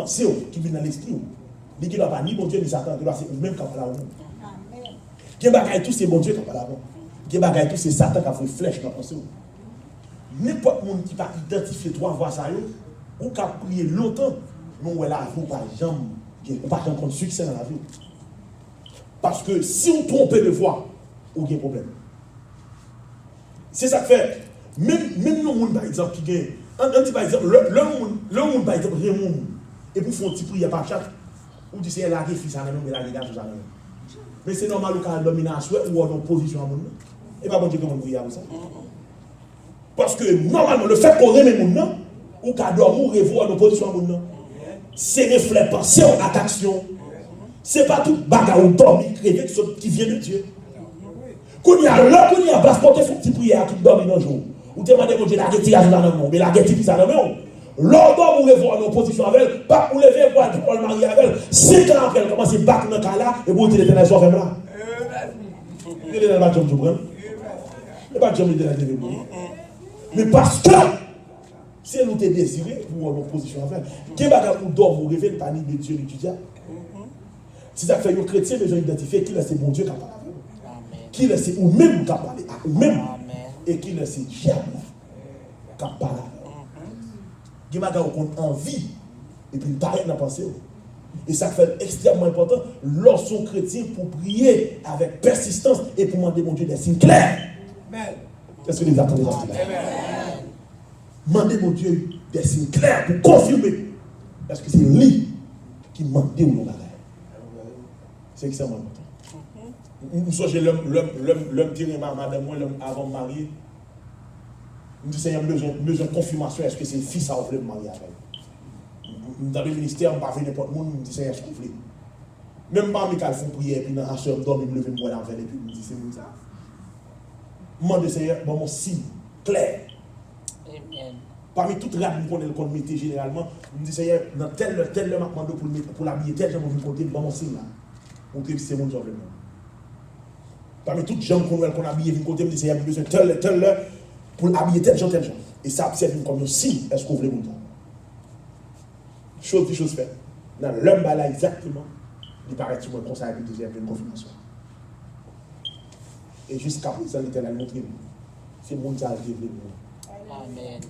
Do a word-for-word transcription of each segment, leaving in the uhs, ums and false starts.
panse w, ki vin nan lespri w. Li gendwa pa ni Bondye ni Satan, gendwa se ou menm k ap pale avè w. Gen bagay tou se Bondye k ap pale avè w. Gen bagay tou se Satan k ap voye flèch nan panse w. Nenpòt moun ki pa idantifye twa vwa sa yo, ou ka priye lontan, men w wè lavi w pa janm gen, ou pa janm konn siksè nan lavi w. Paske si w twonpe de vwa, ou gen pwoblèm. Se sa k fè, menm, menm yon moun, pa egzanp, ki gen, ann, ann di, pa egzanp, lè, lè yon moun, lè yon moun, pa egzanp, renmen yon moun, epi w fè yon ti priyè pa chat, ou di, Seyè, lage fi sa nan men m, lage gason sa nan men m. Men se nòmal ou ka al dòmi nan aswè, ou wè w nan pozisyon a moun nan. E pa Bondye ki konn priye a pou sa. Paske, nòmalman, lefètke w renmen moun nan, ou ka dòmi, ou reve w nan pozisyon a moun nan. Se reflè panse w ak aksyon w. Se pa tout bagay ou dòmi, reve ki sot, ki vyen de Dye. Kounye a, lè kounye a, paske w te fè ti priyè a ki dòmi nan je w. Ou te mande Bondye lage ti gason sa nan men w, oubyen lage ti fi sa nan men w. Lè w dòmi, ou reve w nan pozisyon avè l, pap ou leve, pou al, pou al marye avè l. Senk an apre, l kòmanse bat nan kay la, epi w di Letènèl, sa w fè m la? Letènèl pa t janm di w pran l. E pa t janm Letènèl te vle pran l. Men paske se li w te dezire pou w nan pozisyon avè l. Gen bagay ou dòmi, ou reve, li pa ni de Dye, ni di dyab. Se sa k fè yon kretyen bezwen idantifye kilès se Bondye k ap pale avè w, kilès se ou menm k ap pale ak ou menm, e kilès se dyab la k ap pale avè w. Gen bagay ou konn anvi, epi l parèt nan panse w. E sa k fè l ekstrèmman enpòtan, lè w se yon kretyen, pou w priye avèk pèsistans e pou w mande Bondye de siy klè. Èske nou ap tande sa m di la? Mande Bondye de siy klè pou konfime èske se li ki mande w yon bagay. Se ekstrèmman enpòtan. M, m sonje lè m, lè m, lè m, lè m te renmen madanm mwen, lè m, avan m marye, m di, Senyè, m bezwen, m bezwen konfimasyon, èske se fi sa w vle m marye avè l? M, m, m tande ministè, m pa vle nenpòt moun, m di, Senyè, èske w vle? Menm pa m ka al fè yon priyè, epi nan aswè m dòmi, m leve, m wè l avè l, epi m di, se moun sa. M mande Senyè, ban m yon siy klè. Pami tout rad m konnen l konn mete jeneralman, m di, Senyè, nan tèl lè, tèl lè m ap mande w pou l met, pou l abiye tèl jan pou l vin kote m, ban m yon siy la. Montre m si se moun sa w vle m nan. Pami tout jan m konn wè l konn abiye vin kote m, m di, Senyè, m bezwen tèl lè, tèl lè, pou l abiye tèl jan, tèl jan. E sa ap sèvi m kòm yon siy, èske w vle moun sa? Choz di choz fèt. Nan lè m bay la egzakteman, li parèt sou mwen konsa epi m di, Senyè, m vle yon konfimasyon. E jiskaprezan, Letènèl montre m se moun sa l te vle pou mwen. Amèn.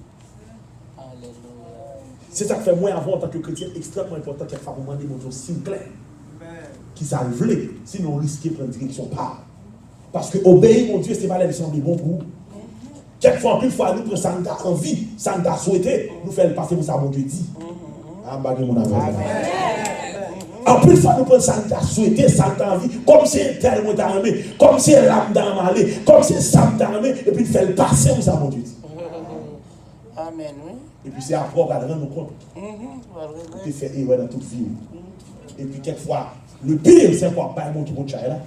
Alelouya. Se sa k fè mwen, avè w, antanke kretyen, ekstrèmman enpòtan kèk fwa pou mande Bondye yon siy klè. Kisa l vle, sinon w riske pran direksyon pa w. Paske obeyi Bondye, se pa lè li sanble bon pou ou. Kèk fwa, anpil fwa, nou pran sa n ta anvi, sa n ta swete, nou fè l pase pou sa Bondye di. A, m pa gen moun avè m. Anpil fwa, nou pran sa n ta swete, sa n ta anvi, kòm se entèl mwen ta renmen, kòm se la m ta renmen ale, kòm se sa m ta renmen, epi n fè l pase pou sa Bondye di. Amèn, wi. Epi se apre w pral rann ou kont ou te fè erè nan tout vi w. Epi kèk fwa, le pire, se w ap bay Bondye kont chay la.